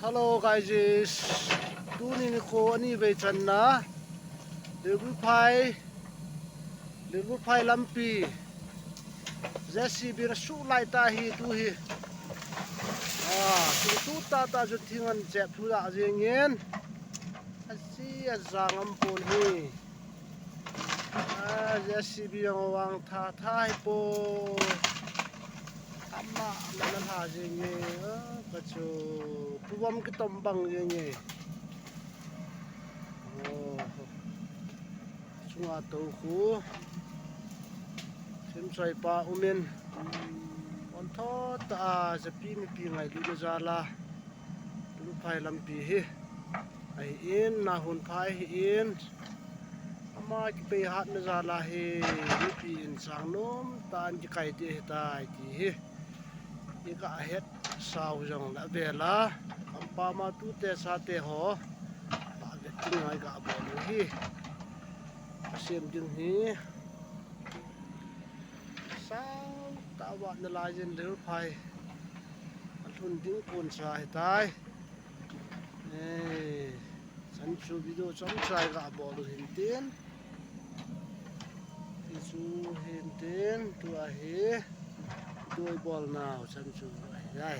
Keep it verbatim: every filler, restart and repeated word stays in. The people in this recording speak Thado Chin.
Hello guys, tuni nikho ani vei channa Lirgulphai, Lirgulphai lampi J C B na sulai ta hi tu hi. Ah, tu tu ta ta chu thing an chep thu la jeng in. Asi a jang am pon hi. Ah, J C B ang wang tha tha hi po. Ama, ama na la jeng e. Ah, ka chu puvam kitom bang jeng e. Oh. Chunga to khu. Thim chai pa umin. On tho ta a, japi mipi ngailutna jal a. Lirgulphai lampi hi. Ahi in, na hun phai hi in. Ama kipei hatna jal a hi, mipi in sang nom tan kikai ti hi tai ti hi. I ka het sau jong la vela. Kampa ma tu te sa te ho. Pa ve tu ngai ka bol hi. Ka sem ding hi. Sau ta wa na lai jin Lirgulphai. A lhun ding kun sa hi tai. Eh, chan chu video chom chai ka bol u hin tin. Ti chu hin tin, tu ahi. Tu i bol nau chan chu ahi dai.